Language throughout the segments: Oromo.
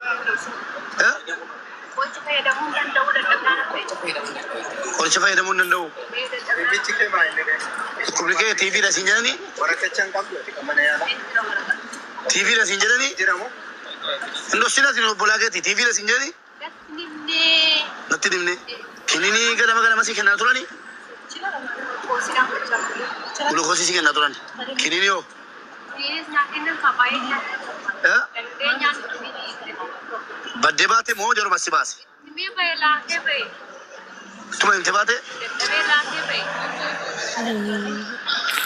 Eh? Qoricha fayyadamuu hin danda'u. Dhukkubni kee TB dha siin jedhanii? TB dha siin jedhanii? Hin dhoksina siin obbolaa keeti TB dha siin jedhanii? Natti himne. Kininii ganama ganama sii kennaa turanii? Gulukoosii sii kennaa turan. Kininii hoo? Eh? Baddee baate moo jaruma si baase? Tuma himte baate?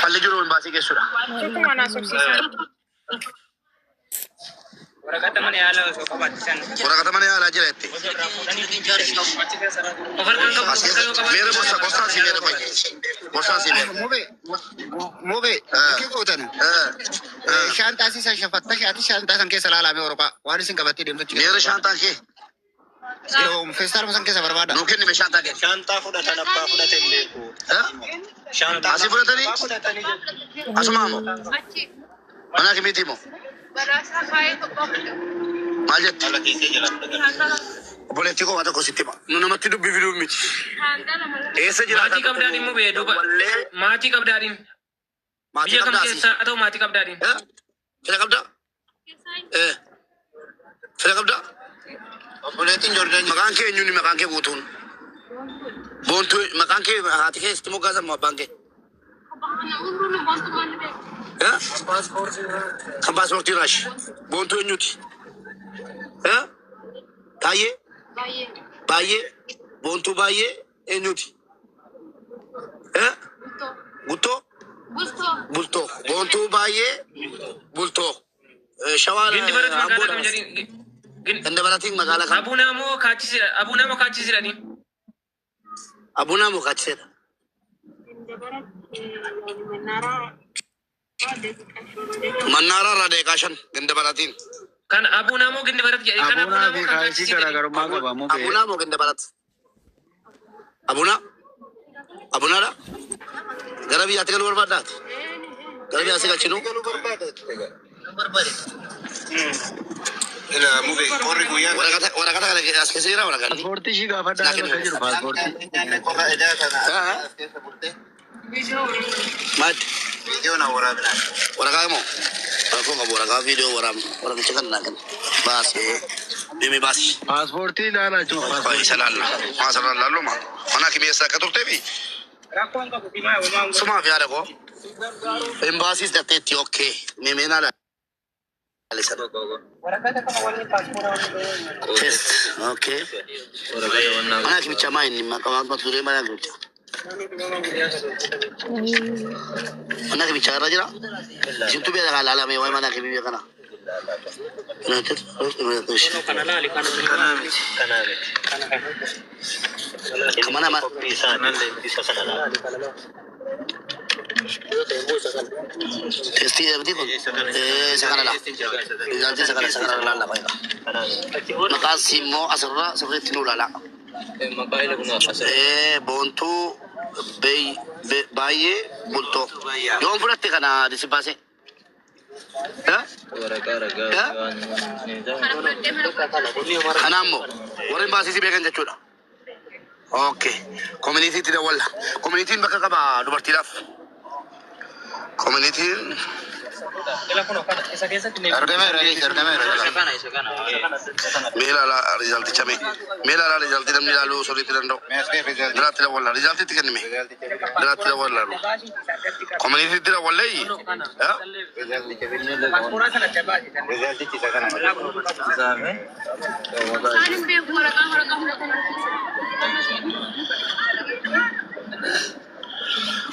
Falli jiru hin baasii geessudha. Tokkuma naa sobsiisan. Waraqata mana yaalaa osoo qabaattisan. Waraqata mana yaalaa jira jette. Of harkaan qabu As of harkaan keessa yoo meera qabaattisan. borsa borsaan si meera qoy. Borsaan si meera. Mube, mube, bakki gootan shaantaa isa shafatta shaati shaantaa san keessa laalame Awurooppaa waan isin qabattee deemtu achi keessa Meera barbaada. shaantaan kee. Feestaal san keessa barbaada. Nuu kennime shaantaa kee. Shaantaa fudhatan abbaa fudhate hin beeku. Eh? Shaantaa Asii fudhatanii? abbaa fudhatanii jechuudha. Asumaa moo? Mana kimiitii moo? Maal jette? Ala keessee jala fudhatan. Obboleettii koo waa tokko sitti hima. Nu namatti dubbii fiduu miti. Eessa jiraataa Maatii qabdaadhiin mubee duuba. Wallee Maatii qabdaadhiin. maatii Biyya kam qabdaa asii. keessaa haa ta'u maatii qabdaadhiin. Eh? Fira qabdaa? Eh. Fira qabdaa? Obboleettiin Joordaan Maqaan kee eenyuuni maqaan kee guutuun? Boontuu maqaan kee haati kee sitti moggaasan moo abbaan kee? Eh? Kan paaspoortii raash. Boontuu eenyuti? Eh? Taayyee? Baay'ee? Boontuu baay'ee eenyuti? Eh? Guttoo? Bultoo. Boontuu baay'ee bultoo. Eh, Shawaa Gindi barat magaalaa Amboodha. kam jedhanii? Ganda baratiin magaalaa kam? Abuunaa moo kaachisiidha? Abuunaa moo kaachisiidhanii? Abuunaa moo kaachiseedha? Mannaaraa irraa deeqaa shan ganda baratiin. Kan abuunaa moo gindi barat jedhanii? Kan Abuunaa abuunaa fi moo kan kaayisii kaachisiidhanii? garaagarummaa qaba mubee. Abuunaa moo ganda barat? Abuunaa? Abuunaadha? Gara biyyaatti galuu barbaaddaati? Gara biyyaatti galchinu? Galuu barbaada. Ila mube qorri guyyaa Waraqata waraqata kana as keessa jira waraqanni. Paaspoortii ishii gaafadhaa Naa kennu. bakka jiru paaspoortii. Qorra edaa kana Ah. as keessa bultee Maaddi? viidiyoo na waraabinaa. Waraqaa moo? Rakkoo qabu waraqaa viidiyoo waraabna. Waraqicha kana naa kennu. Baasee. Deemee baasi. Paaspoortii ilaalaa jechuudha Qoy paaspoortii. isa laalla. Maa asirraa laallu maa? Mana kimiyeessa akka turtee fi Rakkoon qabu dimaa homaa hin sumaaf yaada koo. Embaasiis dhaqxeetti okkee. Meemee naa laalisan. Test. Okay. Mana kimichaa maa inni maqaa waan turee mana kimichaa. Mana kimichaa irra jira. Isintu biyya kana laalamee waa'ee mana kimii biyya kana. Kana laali kana. Kanaa miti. Kanaa miti. Kan mana Qophii isaanii isa kana laali. testii dhabdii kun isa kana laa. Riizaaltii isa kana isa kana laalla fayyada. Maqaan sii immoo asirra sirriitti nu ilaala. Boontuu baay'ee bultoo. Yoom fudhatte kana disibaasee? Kanaa immoo warri baasii si beekan jechuudha. Okay. Koominiitiitti dawwalla. Koominiitiin bakka qaba dubartiidhaaf. Koominiitiin Argameera argameera. mee ilaalaa riizaalticha mee. Mee ilaalaa riizaaltii namni ilaaluu sirriitti danda'u. Mee as keessa riizaaltii. Biraatti dawwalla. Riizaaltiitti kennime. Biraatti dawwalla. Koominiitiitti dawwallee. Riizaaltichi isa kana.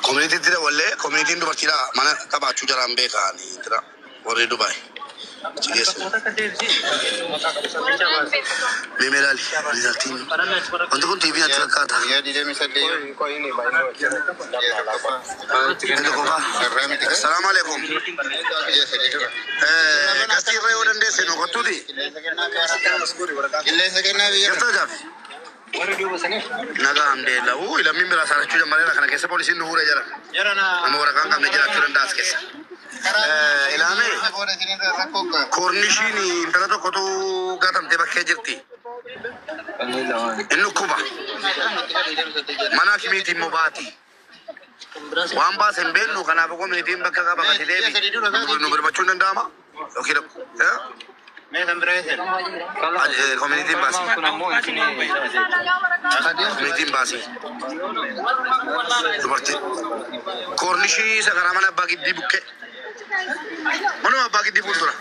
Koominiitiitti dawwallee koominiitiin dubartiidha mana qabaachuu jaraan beekaanii jira. Warri Dubaay. Achi keessa. Mee mee ilaali riizaaltiin. Wanti kun TV natti fakkaata. Guyyaa 28. Inni qofaa. Sarara miti. Salaamu alaikum. Biyya sadii dura. Gastii irra yoo dandeesse nu kottuuti. Qilleensa kennaa biyya Jirtaa gaafi. Nagaa hamdeella. Uu lammiin biraa saarachuu jammareera kana keessa poolisiin nu fuudhee jira. Nama waraqaa hin qabne jiraachuu danda'a as keessa. Ilaame koornishiin intala tokkotu gatamtee bakkee jirti. Inni dhukkuba. Mana hakimiitiin immoo baati. Waan baase hin beeknu, kanaaf koominitiin bakka qaba gati deebi. Nu birmachuu hin danda'ama? Yookiin koominitiin baasi. Koominitiin baasi. Dubartii. Koornishii isa karaa mana abbaa giddii bukkee. Manuma abbaa giddii fuuldura.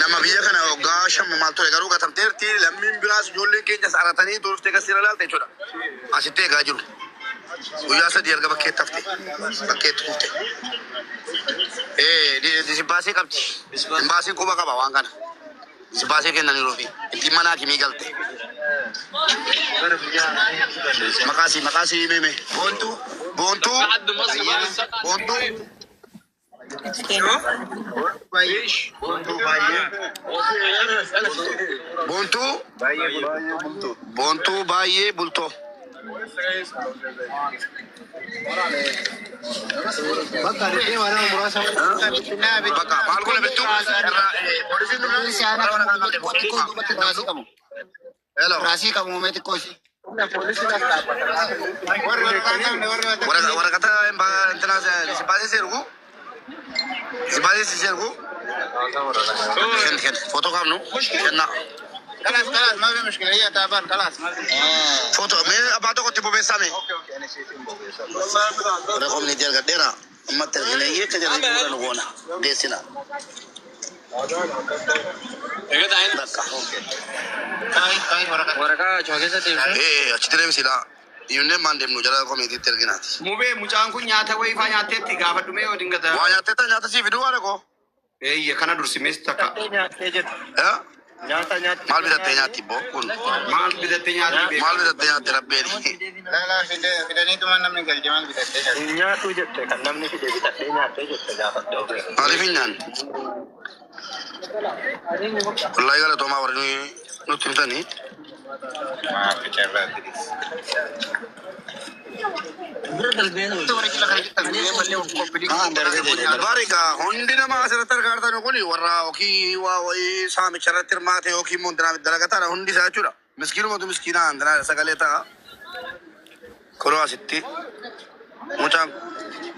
Nama biyya kana waggaa 5 maal ture garuu gatamteerti, lammiin biraas ijoolleen keenya saaratanii turte gasira laalte jechuudha. Asitti eegaa jiru. Guyyaa 3 erga bakkeetti hafte. Bakkeetti kufte. Disimbaasii qabdi. Dimbaasiin quba qaba waan kana. Disimbaasii kennaniiru fi ittiin mana hakimii galte. Maqaasii maqaasii himeme. Boontuu. Boontuu. Boontuu. Boontuu. Boontuu baay'ee bultoo. Bakka maal godha bittuu? Poolisiin Poolisiin aanaa kan xiqqoo duubatti raasii qabu. Hello. Raasii qabu mee xiqqoo ishee. Waraqata intina sibaasee seergu. Sibaasee seergu. Kenn kenn footoo kaafnu kenna. خلاص خلاص، ما في مشكلة، هي تعبان، خلاص ما في. Footoo mee abbaa tokkotti bobeessame. Warra koominitii argadheera. Ammatti argine akka jarri fuudhan goona. Deessina. Bakka. Waraqaa achuma keessatti ibsa. Achitti deemsidha. Dhiibnee maan deemnu jara koominiitiitti erginaati. Mubee, mucaan kun nyaata wayii faa nyaatteetti gaafadhu mee yoo dingata. Waa nyaattee nyaata sii fiduu haadha koo. Eeyya, kana dursimees takka. Maal bitattee nyaatti boo kun? Maal bitattee nyaatti beekaa? Maal bitattee nyaatti rabbeeni? لا لا، fidaniituma namni galche maal bitattee nyaatti. Nyaadhu jette, kan namni fide bitadhee nyaattee jette gaafadhu. Maaliif hin nyaanne? Wallaahi galatoomaa warri nutti himtanii. Maaf carraatti. Bariga hundi nama asirratti argaa jirtan kun warra yookiin waa wayii saamicha irratti hirmaate yookiin immoo intinaa dalagataadha hundi isaa jechuudha. Miskiinumatu miskiinaa intinaa sagalee ta'a. Kunoo asitti mucaan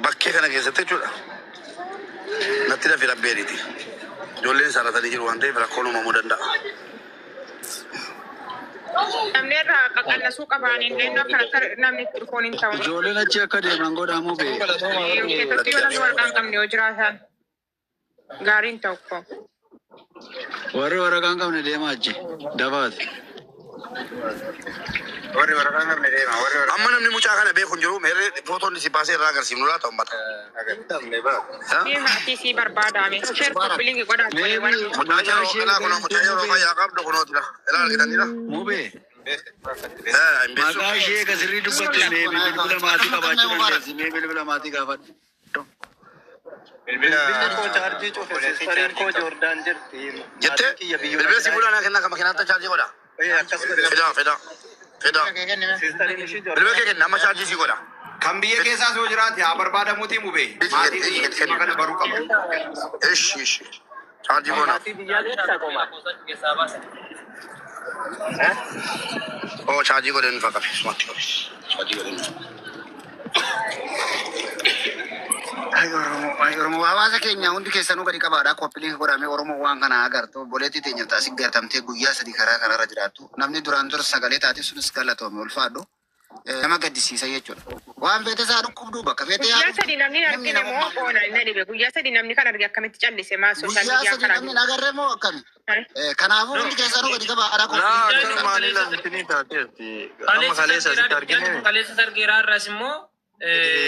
bakkee kana keessatti jechuudha. Natti dafi rabbeeniiti. Ijoolleen saaratanii jiru waan ta'eef rakkoon uumamuu danda'a. Namni irraa qaqallasuu qabaan illee akkanatti namni itti dhufuun hin ta'u. Ijoolleen achi akka deeman godhamuu bee. Keessattuu yoo namni waraqaa hin qabne yoo jiraatan gaariin tokko. Warri waraqaa hin qabne deemaa achi. Dafaati. Warri waraqaa hin qabne deema. Warri waraqaa Amma namni mucaa kana beeku hin jiru. Meerree footoon si baasee irraa agarsiifnu laata uummata? Mee maatii sii barbaadame. Share, copy link godhaa Maybe godhee. Mucaa maqaa yeroo ishee ilaa kunoo mucaa yeroo fayyaa qabdu kunootidha. Ilaa argitaniidha. Mubee. Hin beeku. Maqaa ishee ka sirrii dubbatte mee bilbila maatii qabaachuu dandeessi. Mee bilbila maatii gaafadhu. Bilbila Bilbilli koo chaarjii cufe, sistariin koo Joordaan jirti. Jettee bilbila si fuudhaa naa kennaa kan makiinaatti chaarjii godha. Akkas godhe. Fidaa fidaa fidaa. Sistariin ishii Bilbila kee kenna, amma chaarjii si godha. Kan biyya keessaas yoo jiraate haa barbaadamuuti mubee. Maatiin dhimma kana baruu qaba. Ishi ishi. Chaarjii goona. Maatii biyyaa keessaa qoma. Oo, chaarjii godhee nufa qabe. Sumatti qabe. Chaarjii godhee nufa. Ay Oromoo, ay Oromoo, hawaasa keenya hundi keessanuu gadi qabaadha. Copy link godhamee Oromoo waan kana agartu. Obboleettii teenya taasii gatamtee guyyaa 3 karaa kanarra jiraattu. Namni duraan dura sagalee taate sunis galatoome, ulfaadhu. Nama gaddisiisa jechuudha. Waan feete isaa dhukkubdu bakka feete Guyyaa 3 namni hin argine moo qoona inni dhibe. Guyyaa 3 namni kan arge akkamitti callise maa social Guyyaa media 3 karaa namni hin agarre moo akkami? Kanaafuu hundi keessanuu gadi qabaadha. Laa, akka maali lamtini taateerti. Amma kaleessa asitti argine. Kaleessa argeeraa, irraas immoo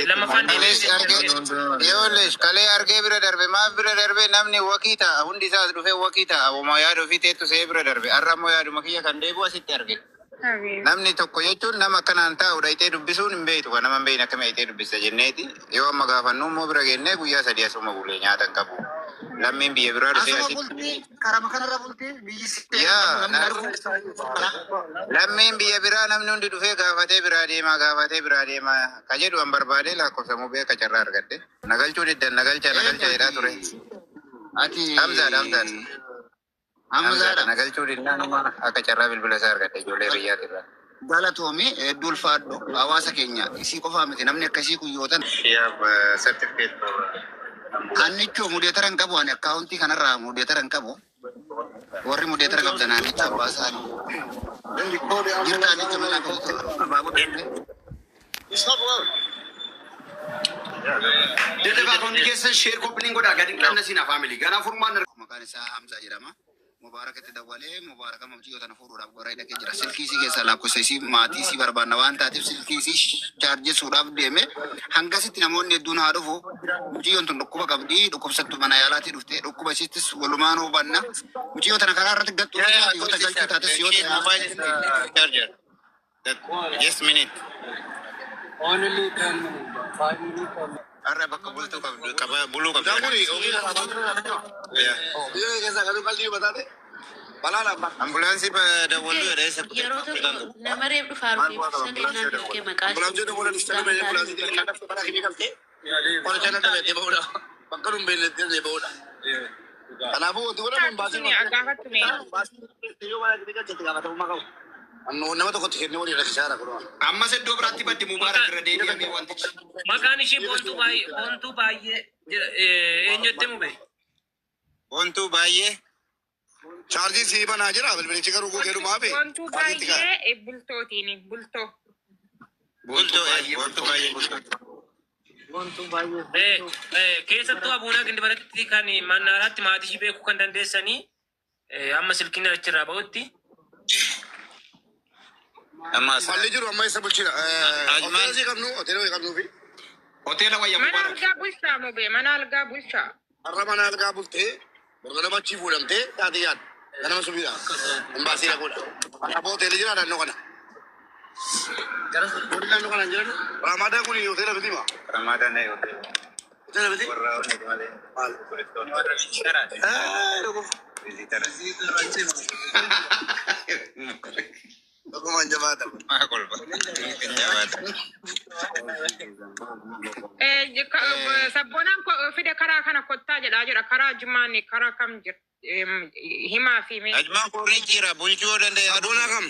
lammaffaan Kaleessi argee deebi'ee. Kalee argee bira darbe, maaf bira darbe? Namni wakii ta'a, hundi isaas dhufee wakii ta'a, woma yaada ofii teettu see bira darbe. Har'a immoo yaaduma kiyya kan deebi'u asitti arge. Namni tokko jechuun nama akkanaan taa'u dhayitee dubbisuun hin beektu, kan nama hin beekne akkami dhayitee dubbista jenneeti. Yoo amma gaafannu immoo bira geennee guyyaa 3 asuma bulee nyaata hin qabu. Lammiin biyya biraa dhufee Asuma asitti. bultii karama kanarra bultii biyyi seera Yaa namni argu. lammiin biyya biraa namni hundi dhufee gaafatee biraa deemaa gaafatee biraa deemaa ka jedhu an barbaadee lakkoofsa mubee akka carraa argadhe. Nagalchuu diddan nagalcha nagalcha jedhaa ture. Ati Hamzaadha Hamzaadha. Hamzaadha Hamzaadha. nagalchuu diddaan akka carraa bilbila isaa argadhe ijoollee riyyaatirraa. Galatoomi hedduu ulfaadhu hawaasa keenya isii qofaa miti namni akkasii kun yoo ta'an. Yaa certificate. Annichoo mudeetara hin qabu ani akkaawuntii kanarraa mudeetara hin qabu. Warri mudeetara qabdan annicha abbaa isaanii. Jirta annicha mana abaaboo danda'e. Deddeebaa hundi keessan share copy link godhaa gadi hin qannasiin family. Ganaa furmaan Maqaan isaa Hamzaa jedhama. Mubaarakatti dawwalee Mubaaraka mucayyoo tana fuudhuudhaaf gara dhaqee jira. Silkii isii keessaa lakkoofsa isii maatii isii barbaanna waan taateef silkii isii chaarjessuudhaaf deeme. Hangasitti namoonni hedduun haa dhufu. Mucayyoon tun dhukkuba qabdi. Dhukkubsattu mana yaalaatii dhufte. Dhukkuba isiittis walumaan hubanna. Mucayyoo tana karaa irratti gattuu Yeah, yeah, yoo tagalchuu taates yoo She's mobile is charger. That, just minute. Only 10 minutes, 5 minutes. Har'a bakka bultuu qabdu qaba buluu qabdu. Kuni hojii Yeah. biyya keessa kan qalbii bataate balaadhaan bakka. Ambulaansii dawwallu jedha eessa Yeroo tokko nama reef dhufaa Maal bu'aa dhufeef qaba sagalee ambulaansii naan dhufkee maqaa Ambulaansii dawwalan ishee istanii ba'ee ambulaansii mana kimii galtee qoricha irra dhabeettee ba'uudha. Bakka nun beellettee ba'uudha. Kanaafuu wanti godhamu hin Taatu suni gaafattu mee? Yoo mana kimii galchetti gaafatamummaa qabu. Nama tokkotti kennee walii rakkisaa jira kun. Ammas iddoo biraatti baddi Mubaarak irra deebi'amee wantichi. Maqaan ishee Boontuu baay'ee Boontuu baay'ee jedha eenyutti mube? Boontuu baay'ee. Chaarjiin sii banaa jira bilbilichi garuu gogeedhumaa fi Boontuu baay'ee bultootiin bultoo. Bultoo boontuu baay'ee bultoo. Keessattuu abuunaa gindi kan mannaaraatti maatii ishee beekuu kan dandeessanii amma silkiin achirraa ba'utti. Amma Falli jiru amma isa bulchina. Ajmaan. Hoteela sii qabnu hoteela wayii qabnuu fi Hoteela wayya Mana Mubaarak. algaa bulchaa mubee mana algaa bulchaa. har'a mana algaa bultee borganama achii fuudhamtee taatee yaaddu. Ganama subiidha. Imbaasii dhaquudha. Aboo hoteelli jira naannoo kana. Hoteelli naannoo kana hin jiran. Ramadaan kun hoteela miti ma? Ramadaan hoteela. Hoteela miti? Warra onnee malee. Maal? Turistoonni. Eh, dhuguma. Visitor. Dhugumaan jabaata. Maa kolfa. Jabaata. Sabboonaan fide karaa kana kottaa jedhaa jira. Karaa Jimaan karaa kam jira? Himaa fi mee? Ajmaan koornichiira bulchuu danda'e. Sabboonaa kam?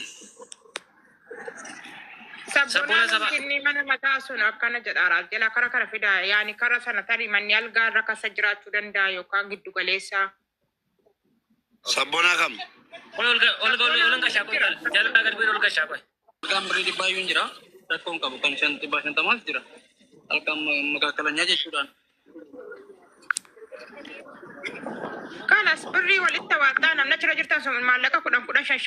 Sabboonaan Sabboona saba. inni mana mataa sun akkana jedhaara. Jala karaa kana fida. Yaani karaa sana tarii manni algaa irra kasa jiraachuu danda'a yookaan giddu galeessa. Sabboonaa kam? Ol ol ol ol gashaa qoy jalaa gad bu'ee ol gashaa qoy. Halkan birrii dhibbaayyuu hin jira. Rakkoon qabu kan shan dhibbaa shantamaas jira. Halkan makaakalanya jechuudhaan. Kanas birrii walitti hawaataa namni achirra jirtan sun maallaqa 10 15